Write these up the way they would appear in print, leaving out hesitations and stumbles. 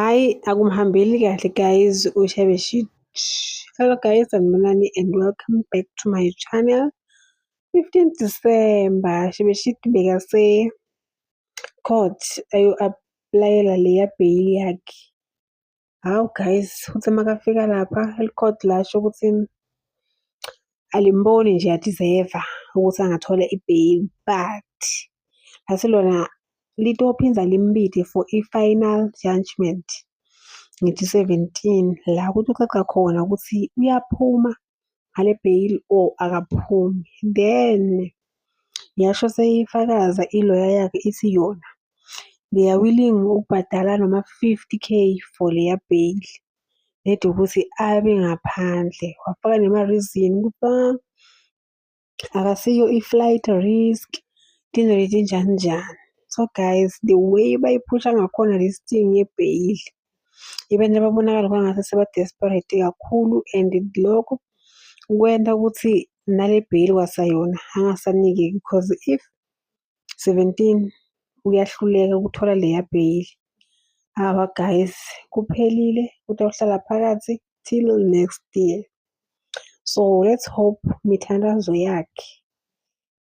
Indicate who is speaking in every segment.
Speaker 1: Hhayi, akumhambeli kahle guys uShebeshxt. Hello guys, sanibonani and welcome back to my channel. 15 December, Shebeshxt bekase-court ayo-apply-ela leya bail yakhe. Hawu guys, uthe makafika lapha e-court lasho ukuthi alimboni nje a-deserve-a ukuthi angathola i-bail, but lase lona litophindza limbite for i-final judgment ngethi-17 la kutocaca khona ukuthi uyaphuma ngale bail or akaphumi. Then yasho seyifakaza i-lawyer yakhe ithi yona they are willing ukubhadala noma 50K for leya bail nedi ukuthi abe ngaphandle. Wafaka nema-reason ukuthi akasiyo i-flight risk, tintfo letinjani njani. So guys, the way bayiphusha ngakhona this thing ye-bail ibenta babonakale kwangathi seba-desperate kakhulu and lokho kwenta ukuthi nale bail kwasayona angasanikeki because if 17 uyahluleka ukuthola leya bail, awa guys, kuphelile, utawuhlala phakathi till next year. So let's hope imithandazo yakhe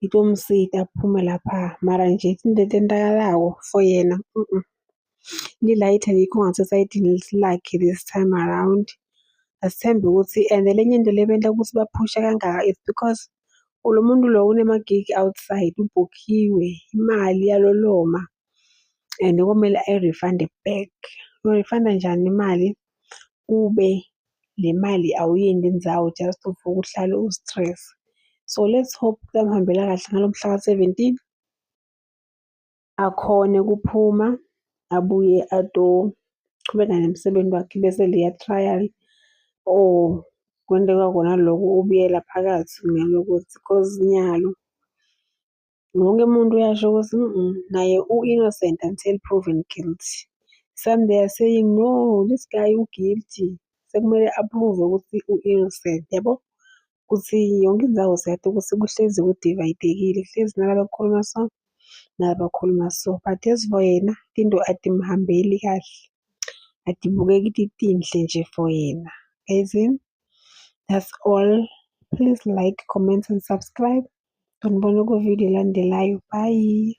Speaker 1: itomsita aphume lapha, mara nje tintfo letentakalako for yena li-light alikho ngasesayidini lakhe this time around. Asithembe ukuthi and lenye into lebenta ukuthi baphushe kangaka is because lo muntu lo unema-gig outside, ubhukhiwe, imali iyaloloma and komele ayi-refund-e back. Uyi-refund-a njani imali kube le mali awuyendi ndzawo just for uhlale u-stress. So let's hope kuyamhambela kahle ngalo mhla ka-17 akhone ukuphuma abuye atochubeka nemsebenzi wakhe bese leya trial or kwenteka kona loku ubuyela phakathi nalokuthi cause nyalo wonke umuntu uyasho ukuthi naye u-innocent until proven guilty. Some they are saying no, this guy u-guilty, sekumele a-prove ukuthi u-innocent yabo. Kuthi yonke indzawo siyati ukuthi kuhlezi ku-divide-ekile, kuhlezi nalabakhuluma so nalabakhuluma so. But as for yena tinto atimhambeli kahle, atibukeki titinhle nje for yena. Guys, that's all. Please like, comment and subscribe. Nginibona ku-video elandelayo. Bye.